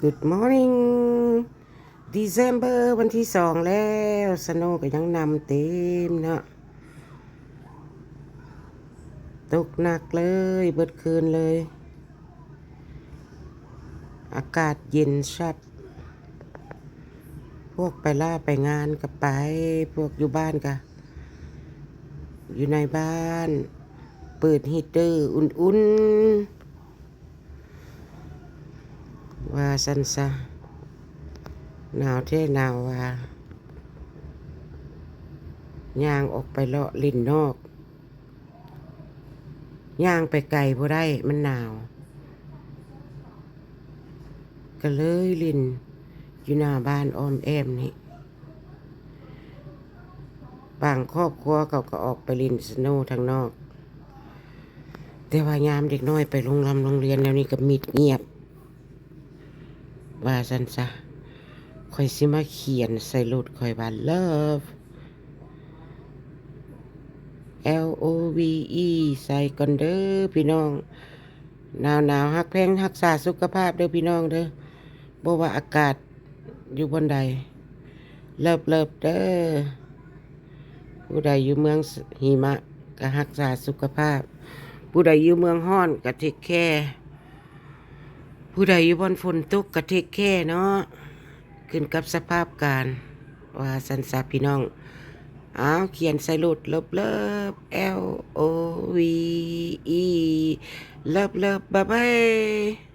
Good morning December ວັນທີສອງແລ້ວ ສະໂນກໍຍັງນຳເຕັມເນາະ ຕົກໜັກເລີຍ ເບິດຄືນເລີຍ ອາກາດເຢັນຊັບ ພວກໄປລາໄປງານກໍໄປ ພວກຢູ່ບ້ານກໍຢູ່ໃນບ້ານ ເປີດ heater ອຸ່ນໆ ວ່າຊັ້ນຊະ ໜາວແທ້ໜາວວ່າ ຍ່າງອອກໄປເລາະຫຼິ້ນນອກ ຍ່າງໄປໄກບໍ່ໄດ້ ມັນໜາວ ກໍເລີຍຫຼິ້ນຢູ່ໜ້າບ້ານອ້ອມແອ້ມນີ້ ບາງຄອບຄົວເຂົາກໍອອກໄປຫຼິ້ນສະໂນທາງນອກ ແຕ່ວ່າຍາມເດັກນ້ອຍໄປໂຮງຮ່ຳໂຮງຮຽນແນວນີ້ກໍມິດງຽບ ວ່າຊັ້ນຊະ ຂ້ອຍຊິມາຂຽນໃສ່ລົດຂ້ອຍວ່າ Love L O V E ໃສ່ກ່ອນເດີພີ່ນ້ອງ ໜາວໆ ຮັກແພງຮັກສາສຸຂະພາບເດີພີ່ນ້ອງເດີ ບໍ່ວ່າອາກາດຢູ່ບ່ອນໃດ Love Love ເດີ ຜູ້ໃດຢູ່ເມືອງຫິມະກໍຮັກສາສຸຂະພາບ ຜູ້ໃດຢູ່ເມືອງຮ້ອນກໍ take care ຜູ້ໃດຢູ່ບ່ອນຝົນຕົກກໍ take care ເນາະ ຂຶ້ນກັບສະພາບການ ວ່າຊັ້ນຊະພີ່ນ້ອງ ອ້າວ ຂຽນໃສ່ໂລດ Love Love L O V E Love Love Bye Bye